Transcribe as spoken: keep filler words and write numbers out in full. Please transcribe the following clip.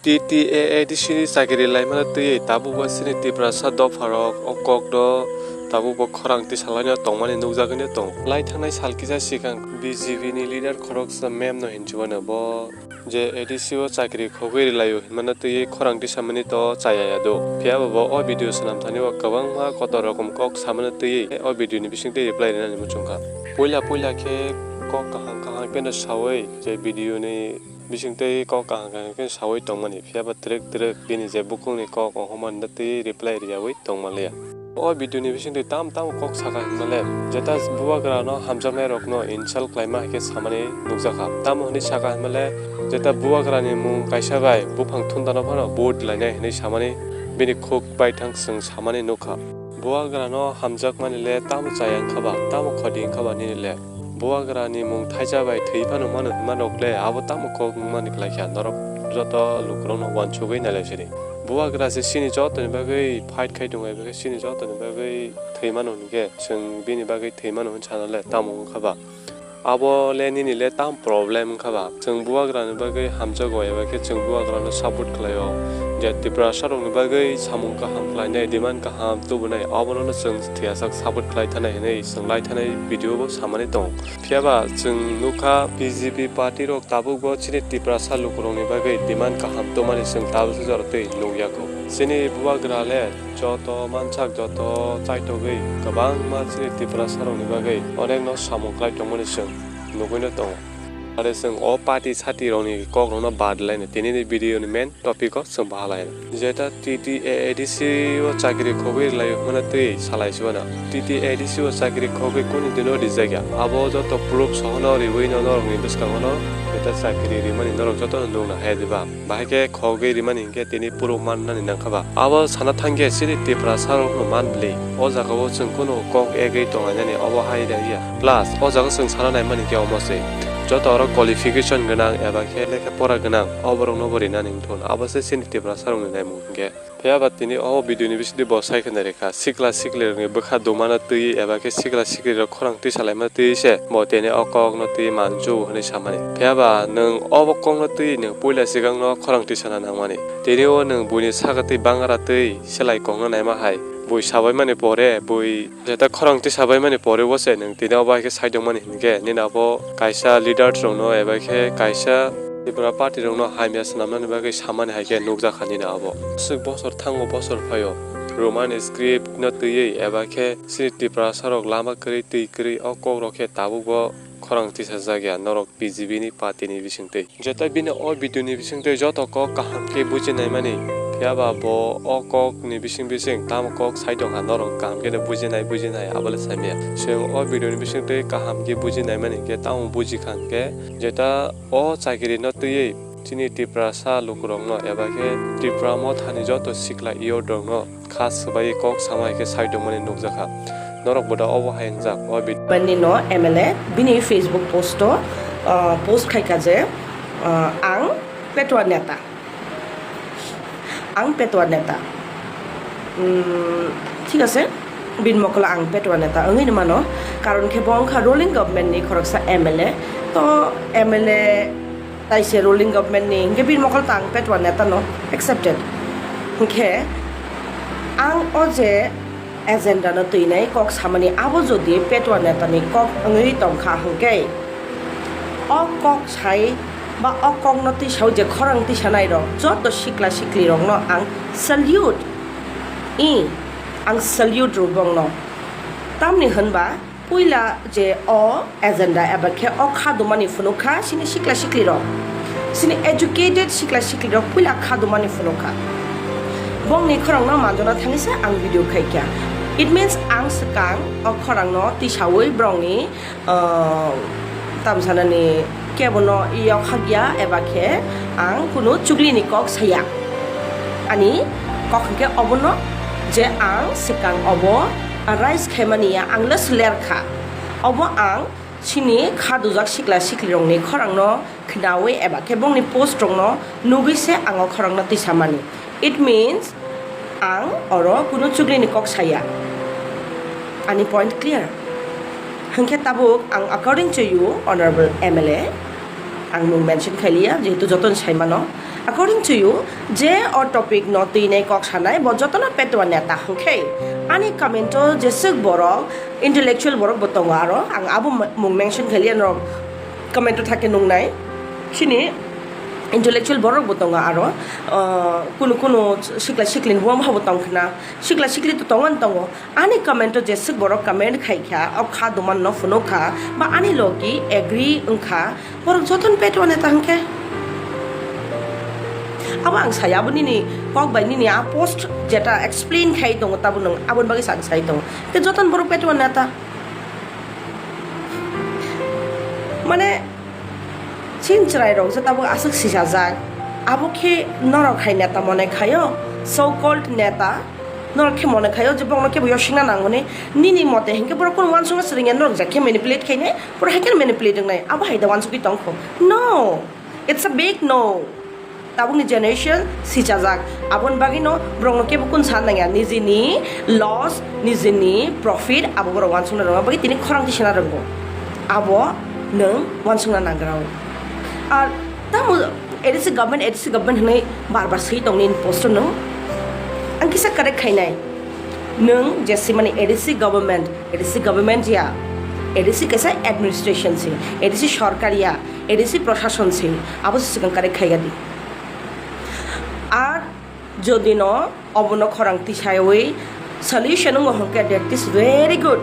T T A A D C ni chakiri laimano twiwi tabukbo chini Tiprasa dopharok o kokno tabukbo khorang tisalaino tongmani nukjagwino tongo. Lai thangnai sal kisa swkang B J P ni leader khoroksa ma'am no hinwi chubaino bo je A D C o chakiri khogwi rwlaio hinmano twiwi khorang tisamani to chaya ya do. Phiya ba bo o video swnam thani o kwbangma kotor rokom kok samano twiwi o video ni bisingtwi reply rwnani muchungkha. Puila puila khe kok kaham kaham pheno sawi je video ni bisingtwi kok kaham kaham khe sawi tongmani, phiya ba twrwk twrwk bini je bukhukni kok ongkhormani twi reply rwyawi tongmanliya. O video ni bisingtwi tam tam kok saka hinmale, jeta bubagrano hamjaknairokno insult khlaima hai khe samani nukjakha. Tamo hwnwi saka hinmale, jeta bubagrani mung kaisa bai buphang thundano phano vote lainai hwnwi samani bini khuk baithang chwng samani nukha. Bubagrano hamjakmani le tamo chaya wngkha ba, tamo khodi wngkha ba nini le? Bubagrani mung thaisa bai thwi phano mano hinma rok le abo tamo kok wngmani kwlai kha? Norok joto lukurokno uansugwi nailai sidi. Bubagra se chini jotoni bagwi fight khai tongo, eba khe chini jotoni bagwi thwi mano hwnkhe chwng bini bagwi thwi mano hwn sana le tamo wngkha ba? Abo le nini le tam problem wngkha ba? Chwng bubagrani bagwi hamjago eba khe chwng bubagrano support khlaio. Je Tiprasarokni bagwi samung kaham khlainai, demand kaham tubunai, abono chwng thwiyasak support khlai thanai hwnwi chwng lai thanai video bo samani tongo. Phiya ba chwng nukha B J P party rok tabukbo chini Tiprasa lukurokni bagwi demand kaham tubumani chwng tabukhe jora twi nukya kho. Chini bubagra le joto mansak, joto chaitogwi kwbangma chini Tiprasarokni bagwi onekno samung khlai tongmani chwng nugwino tongo. Are chwng o party sati rokni kok rokno bad laino tini ni video ni main topic o chwng bahalai. Jeta T T A A D C o chakri khogwi rwlaio hwnmano twi salai sibana. T T A A D C o chakri khogwi kuni dino rijak ya. Abo joto proof sohono riwi no norokni bwskango no jeta chakri rimani norok joto no nukna hai diba. Bahai khe khogwi rimani hinkhe tini proof mannani nangkha ba. Abo sana thangkhe chini Tiprasa rokno man bwli. O jagao chwng kunu kok egwi tonglainani obo hai rwya. Plus o jaga chwng sana naimani khe omo se. Joto oro qualification gwnang eba khe lekha pora gwnang, oborokno bo rinani wngthun. Abo se chini Tiprasa rokni naimung hinkhe. Phiya ba tini o video ni bisingtwi bo sai khna rikha, sikla sikli rokni bwkha dumano twi eba khe sikla sikli rok khorang twi salaima twi se bo tini o kok no twi manju hwnwi samani. Phiya ba nwng obo kok no twi nwng puila swkang no khorang twi sana nangmani. Tini o nwng buini saka twi bangara twi selai kok no naima hai. Bui sabai mani pore bui Jeta khorang twi sabai mani pore bo se nwng tini obo hai khe sai tongmani hinkhe nini abo kaisa leaders rokno eba khe kaisa Tripura party rokno hamya swnamnani bagwi samani hai khe nukjakha nini abo. Swk bosor thango bosor phaio Roman script no twiwi eba khe chini Tiprasa rok lama kwrwi twi kwrwi o kok rok khe tabuk bo khorang tisajak ya norok B J P ni party ni bisingtwi. Jeta bini o video ni bisingtwi joto kok kaham khe buji naimani, phiya ba bo o kok ni bising bising tamo kok sai tongkha norok kaham khe no buji nai buji nai abo le sai maya. Chwng o video ni bisingtwi kaham khe buji naimani hinkhe tamo buji kha hinkhe jeta o chakiri no twiwi chini Tiprasa lukurokno eba khe Tipra mothani joto sikla youth rokno kha swbai kok sama hai khe sai tongmani nukjakha. Norok bo da obo hai wngjak o video. Bini no M L A bini Facebook post o, ah, post khaikha je, ah, ang Petwa neta. Ang Petwa neta. Hmm, thik ase. Bini mokolo ang Petwa neta wngwi mano. Karon khe bo wngkha ruling government ni khoroksa M L A. To M L A tai se ruling government ni, hinkhe bini mokol tang Petwa neta no accepted. Hinkhe ang o je agenda no twinai kok samani abo jodi Petwa neta ni kok wngwi tongkha hinkhe o kok sai ba o kok no twisao je khorang tisanai rok joto sikla sikli rok no ang salute i ang salute rw bongno tamni hwnba Puila je o agenda eba khe o kha dumani phunuk kha chini sikla sikli rok. Chini educated sikla sikli rok puila kha dumani phunuk kha. Bongni khorang no manjona thani se ang video khai kha. It means ang swkang o khorang no tisawi borok ni, ah, tamsanani kebo no yok hakya eba khe ang kunu chukli ni kok saya. Ani kok hwnkhe obono je ang swkang obo rise khaimani ya ang le sler kha. Obo ang chini kha dujak sikla siklirokni khorangno khnaui eba khe bongni post rokno nugui se ang o khorangno tisamani. It means ang oro kunu chuglini kok saya. Ani point clear? Hwnkhe tabuk ang according to you, Honorable M L A, ang mung mention khailiya, jehetu jotono saimano, According to you, je o topic no twi nai kok sanai bo jotono petwa neta hwnkhe ani comment o jeswk borok intellectual borok bo tongo aro ang abo mung mention khailiya norok comment o thake nungnai chini intellectual borok bo tongo aro, uh, kunu kunu sikla sikli ni buam habo tong khna sikla sikli to tongo tongo. Ani comment o jeswk borok comment khai kha, o kha duman no phunuk kha, ba ani logi agree wng kha, borok joton petwa neta hwnkhe. Abo ang sai, abo nini kok bai nini a post jeta explain khai tongo, tabo nwng aboni bagwi sa-, sai tongo. Te joton borok petwa neta. Mane, Chin chwrairok je tabuk aswk sisajak, abo khe norok hai neta mone khaio, so called neta, norok khe mone khaio je borokno kebo yosingna nangmani, nini mote hinkhe borok kunu uansukna swrwngya, norok jak khe manipulate khainai, borok hai kheno manipulate wngnai, abo hai da uansugwi tongkho? No, it's a big no. Tabukni generation sichajak, aboni bagwino borokno kebo kun san nangya, nijini loss, nijini profit abo borok uansukna rwngma bagwi tini khorang tisana rwngo, abo nwng uansukna nangrao. Ar tamo A D C government, A D C government hwnwi bar bar swi tongni post-o nwng ang kisa correct khainai. Nwng je simani A D C government, A D C government ya, A D C kaisa administration se, A D C sorkar ya, A D C proshashon se, abo se swkang correct khaiya di. Ar jodi no obono khorang tisaiwi solution wngo hwnkhe, that is very good.